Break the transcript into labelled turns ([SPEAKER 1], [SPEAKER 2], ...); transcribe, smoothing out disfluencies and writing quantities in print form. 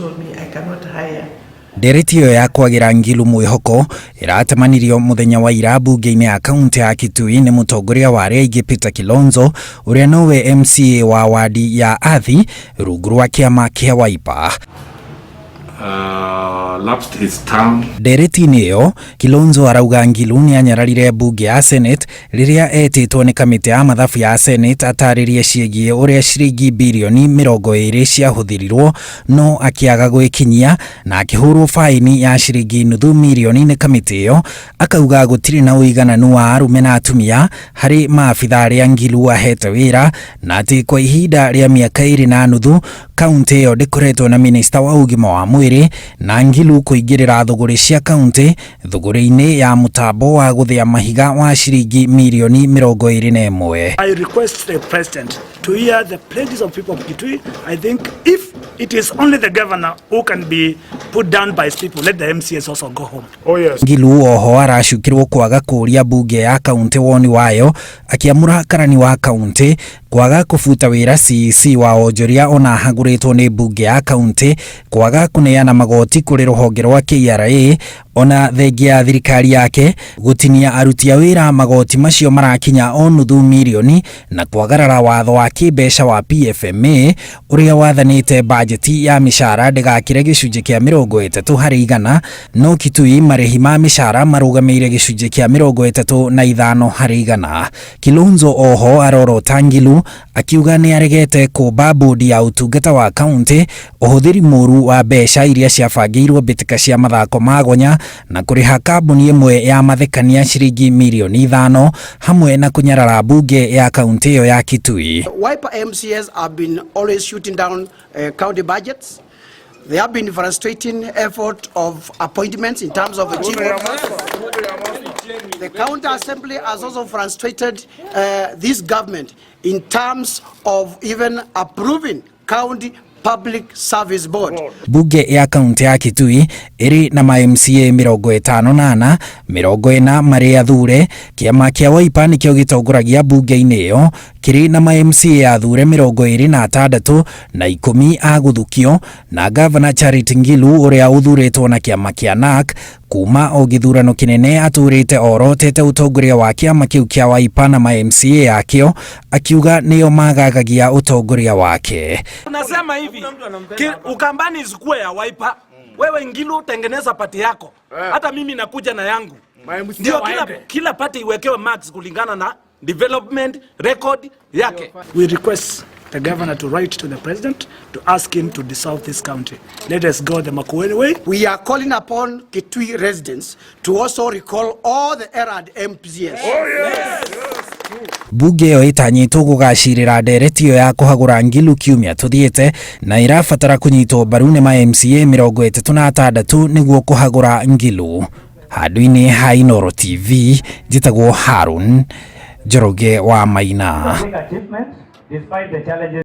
[SPEAKER 1] Told me I cannot hire.
[SPEAKER 2] Ndereti ĩyo ya kwagĩra Ngilu mwĩhoko ĩratemanirio mũthenya wa ira mbunge-inĩ ya kaunti ya Kitui nĩ mũtongoria wa arĩa aingĩ Peter Kilonzo, ũrĩa nowe MCA wa wadi ya Athi rungu rwa kĩama kĩa Wiper.
[SPEAKER 3] Lapsed his term.
[SPEAKER 2] Ndereti-inĩ ĩyo, Kilonzo arauga Ngilu nĩ anyararire mbunge ya Senate rĩrĩa etĩtwo nĩ kamĩtĩ ya mathabu ya Senate atarĩrie ciĩgiĩ ũrĩa ciringi birioni 20 ciahũthĩrirwo, no akĩaga gwĩkinyia na akĩhũrwo faini ya ciringi nuthu mirioni nĩ kamĩtĩ ĩyo. Akauga gũtirĩ na ũigananu wa arũme na atumia harĩ maabitha arĩa Ngilu ahete wĩra, na atĩ kwa ihinda rĩa mĩaka 2.5 kaunti ĩyo ndĩkoretwo na minista wa ũgima wa mwĩrĩ, na Ngilu kũingĩrĩra thũgũrĩ cia kaunti thũgũrĩ-inĩ ya mũtambo wa gũthĩa mahiga wa ciringi mirioni 21.
[SPEAKER 4] I request the president to hear the pledges of people of Kitui. I think if it is only the governor who can be put down by his people, let the MCAs also go home.
[SPEAKER 3] Oh yes.
[SPEAKER 2] Ngilu oho aracukirwo kwaga kũria mbunge ya kaunti woni wayo akĩamũra karani wa kaunti, kwaga kũbuta wĩra CEC wa onjoria ona ahagũrĩtwo nĩ mbunge ya kaunti, kwaga kũneana magoti kũrĩ rũhonge rwa KRA, ona thengia ya thirikari yake gũtinia aruti a wĩra magoti macio marakinya o nuthu mirioni, na kwagarara watho wa kĩmbeca wa PFMA ũrĩa wathanĩte bajeti ya mĩcara ndĩgakĩre gĩcunjĩ kĩa 30%, no Kitui marĩhi ma mĩcara marũgamĩire gĩcunjĩ kĩa 35%. Kilonzo oho arorota Ngilu akiuga nĩ aregete kũmba bodi ya ũtungata wa kaunti, ũhũthĩri mũru wa mbeca iria ciabangĩirwo mbĩtĩka cia mathako ma gonya, na kũrĩha kambuni ĩmwe ya mathekania ciringi mirioni 5, hamwe na kũnyarara mbunge ya kaunti ĩyo ya Kitui.
[SPEAKER 5] Wiper MCAs have been always shooting down county budgets. They have been frustrating effort of appointments in terms of the chief officers. The county assembly has also frustrated this government in terms of even approving county public service board.
[SPEAKER 2] Mbunge ya kaunti ya Kitui ĩrĩ na ma MCA 54, 40 marĩ athure. Kĩama kĩa Wiper nĩkĩo gĩtongoragia mbunge-inĩ ĩyo, kĩrĩ na ma MCA athure 26 na 10 a gũthukio, na gavana Charity Ngilu ũrĩa ũthurĩtwo na kĩama kĩa NARC kuma o gĩthurano kĩnene atũrĩte orotete ũtongoria wa kĩama kĩu kĩa Wiper na ma MCA akĩo, akiuga nĩo magagagia ũtongoria wake.
[SPEAKER 6] Tunasema hivi, Ukambani isikuwe ya Wiper. Wewe Ngilu, tengeneza party yako, hata mimi nakuja na yangu, ndio kila party iwekewe marks kulingana na development record yake.
[SPEAKER 4] We request the governor to write to the president to ask him to dissolve this county. Let us go the Makueni way.
[SPEAKER 5] We are calling upon Kitui residents to also recall all the errant MCAs.
[SPEAKER 2] Mbunge ĩyo ĩtanyĩtwo gũgacirĩra ndereti ĩyo ya kũhagũra Ngilu kiumia tũthiĩte, na ĩrabatara kũnyitwo mbaru nĩ ma MCA 36 nĩguo kũhagũra Ngilu. Handũ-inĩ ha Inooro TV, njĩtagwo Harun Njoroge wa Maina.
[SPEAKER 7] Big achievement despite the challenges.